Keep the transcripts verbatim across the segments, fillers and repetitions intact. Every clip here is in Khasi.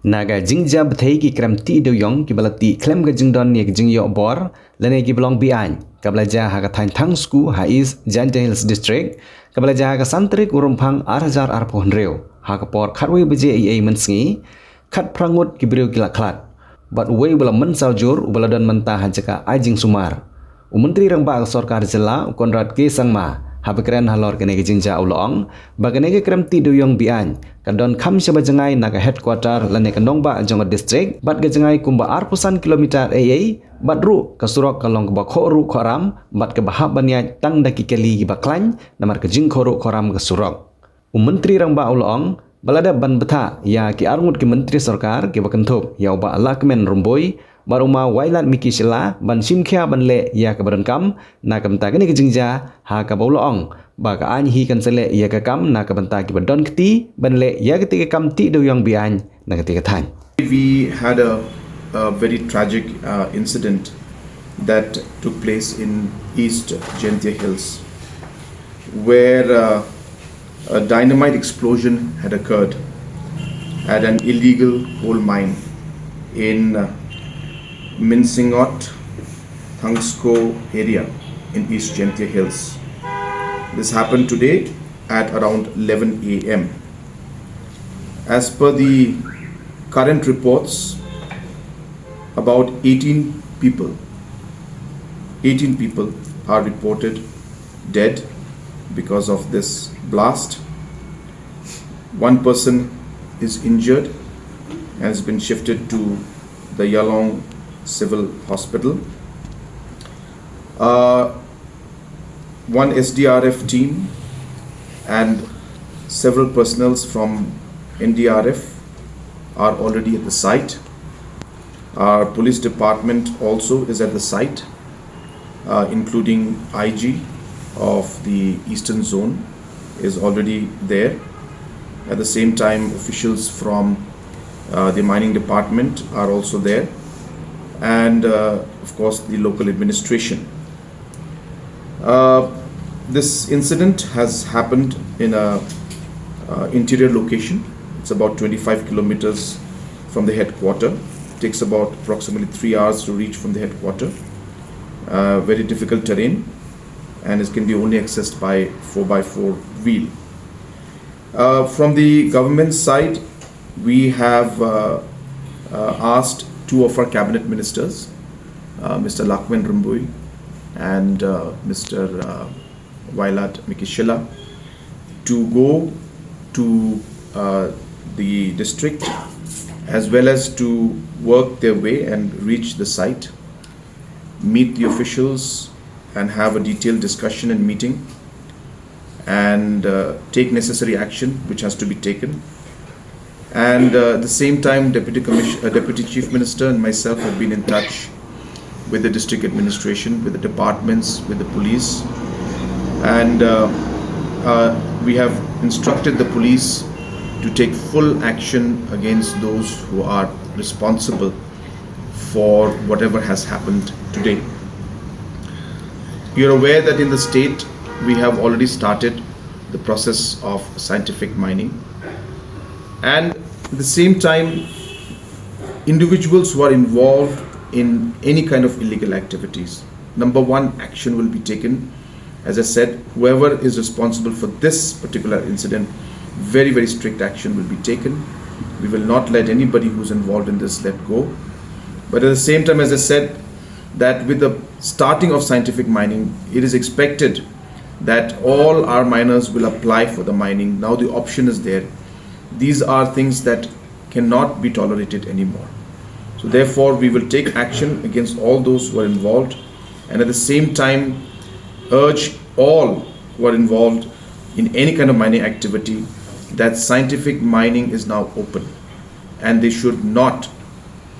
Na ka jingjia bthei ki krem tih dewïong kiba la tih khlem ka jingdon ïa ka jingïoh bor lane kiba long be-aiñ, kaba la jia ha ka thaiñ Thangsku ha East Jaintia Hills District, kaba la jia ha ka san tarik u Rymphang ar hajar arphew hynriew, ha ka por khatwei baje eiei mynsngi, khatphra ngut ki briew ki la khlad. Bad uwei uba la mynsaw jur uba la don mynta ha jaka ai jingsumar. U Myntri Rangbah ka Sorkar Jylla, u Conrad K Sangma, haba kren halor kane ka jingjia u la ong ba kane ka krem tih dewïong be-aiñ ka don kham shaba jngai na ka headquarter lane ka nongbah jong ka district, bad ka jngai kumba arphew san kilometer eiei, bad ruh ka surok ka long kaba khohruh khohram bad kaba hap ban ïaid tang da ki kali kiba khlaiñ namar ka jingkhohruh khohram ka surok. U Myntri Rangbah u la ong ba la dep ban bthah ïa ki arngut ki myntri sorkar kiba kynthup ïa u Bah Lahkmen Rymbui bad u Ma Wailadmiki Shylla ban shim khia ban leh ïa kaba donkam na ka bynta kane ka jingjia, ha kaba u la ong ba ka aiñ hi kan sa leh ïa ka kam na ka bynta kiba don kti ban leh ïa kata ka kam tih dewïong be-aiñ na kata ka thaiñ. We had a, a very tragic uh, incident that took place in East Jaintia Hills, where uh, a dynamite explosion had occurred at an illegal coal mine in uh, Minsingot, Thangsko area in East Jaintia Hills. This happened today at around eleven a m. As per the current reports, about eighteen people, eighteen people are reported dead because of this blast. One person is injured and has been shifted to the Yalong Civil Hospital. Uh, one S D R F team and several personnels from N D R F are already at the site. Our police department also is at the site, uh, including I G of the Eastern Zone is already there. At the same time, officials from uh, the mining department are also there, and uh, of course the local administration. Uh, this incident has happened in a uh, interior location. It's about twenty-five kilometers from the headquarter. It takes about approximately three hours to reach from the headquarter. Uh, very difficult terrain, and it can be only accessed by four by four wheel. Uh, from the government side, we have uh, uh, asked two of our cabinet ministers, uh, Mister Lahkmen Rymbui and uh, Mister Uh, Wailadmiki Shylla, to go to uh, the district as well as to work their way and reach the site, meet the officials, and have a detailed discussion and meeting, and uh, take necessary action which has to be taken. And uh, at the same time, Deputy, Commission, uh, Deputy Chief Minister and myself have been in touch with the district administration, with the departments, with the police. And uh, uh, we have instructed the police to take full action against those who are responsible for whatever has happened today. You're aware that in the state, we have already started the process of scientific mining. And at the same time, individuals who are involved in any kind of illegal activities, number one, action will be taken. As I said, whoever is responsible for this particular incident, very, very strict action will be taken. We will not let anybody who's involved in this let go. But at the same time, as I said, that with the starting of scientific mining, it is expected that all our miners will apply for the mining. Now the option is there. These are things that cannot be tolerated anymore. So therefore, we will take action against all those who are involved, and at the same time, urge all who are involved in any kind of mining activity that scientific mining is now open, and they should not,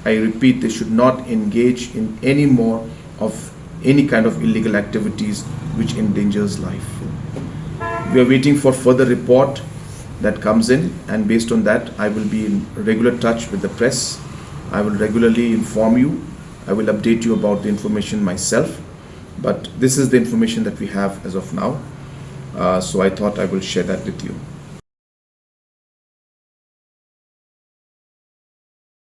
I repeat, they should not engage in any more of any kind of illegal activities which endangers life. We are waiting for further report that comes in, and based on that, I will be in regular touch with the press. I will regularly inform you. I will update you about the information myself. But this is the information that we have as of now. Uh, so I thought I will share that with you.